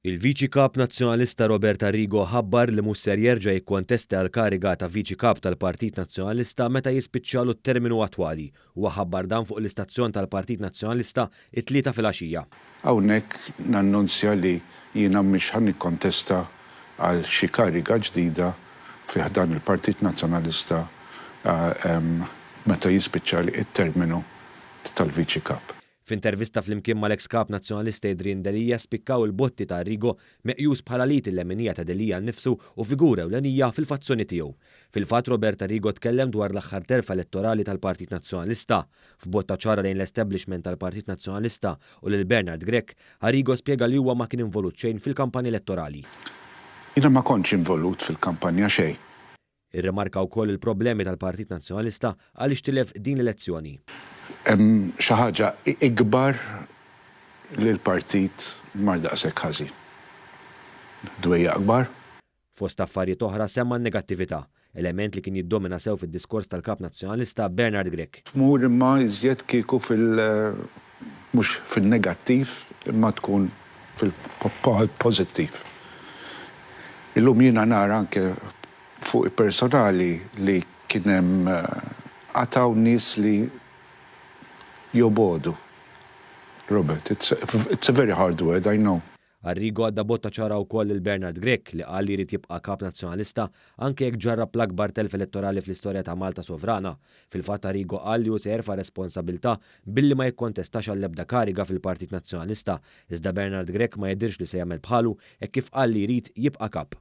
Il-Viċi Kap Nazzjonalista Robert Arrigo ħabbar li mhux ser jerġa' jikkontesta l-kariga ta' Viċi Kap tal-Partit Nazzjonalista meta jispiċċalu t-terminu attwali. Huwa ħabbar dan fuq l-istazzjon tal-Partit Nazzjonalista it-Tlieta filgħaxija. Hawnhekk nannunzja li jiena mhix ħa nikkontesta għal xi kariga ġdida fi ħdan il-Partit Nazzjonalista meta jispiċċali t-terminu tal-Viċi Kap. F'intervista flimkien mal-eks Kap Nazzjonalista Adrian Delia spikkaw il-botti ta' Arrigo, meqjus bħala l-id il-leminija ta' Delia nnifsu u figura ewlenija fil-fazzjoni tiegħu. Fil-fatt, Robert Arrigo tkellem dwar l-aħħar telfa elettorali tal-Partit Nazzjonalista. F'botta ċara lejn l-establishment tal-Partit Nazzjonalista u lil Bernard Grech, Arrigo spjega li huwa ma kien involut xejn fil-kampanja elettorali. Jiena ma kontx involut fil-kampanja xejn. Irrimarka wkoll il-problemi tal-Partit Nazzjonalista għaliex tilef din l-elezzjoni. Hemm xi ħaġa ikbar li l-partit mar daqshekk ħażin. Dwejjaq kbar. Fost affarijiet oħra semma n-negattività, element li kien jiddomina sew fid-diskors tal-Kap Nazzjonalista Bernard Grech. Tmur imma iżjed kieku fil mhux fin-negattiv imma tkun fil-pożittiv. Illum jiena nara anke fuq personali li kien hemm għad hawn nies li jobogħdu. Robert, it's, it's a very hard word, I know. Arrigo għadda botta ċara wkoll lil Bernard Grech li qal li jrid jibqa' Kap Nazzjonalista anke jekk ġarrab l-akbar telf elettorali fl-istorja ta' Malta sovrana. Fil-fatt, Arrigo qal li hu se jerfa' responsabilità billi ma jikkontestax għall-ebda kariga fil-Partit Nazzjonalista, iżda Bernard Grech ma jidirx li se jagħmel bħalu hekk kif qal li jrid jibqa' kap.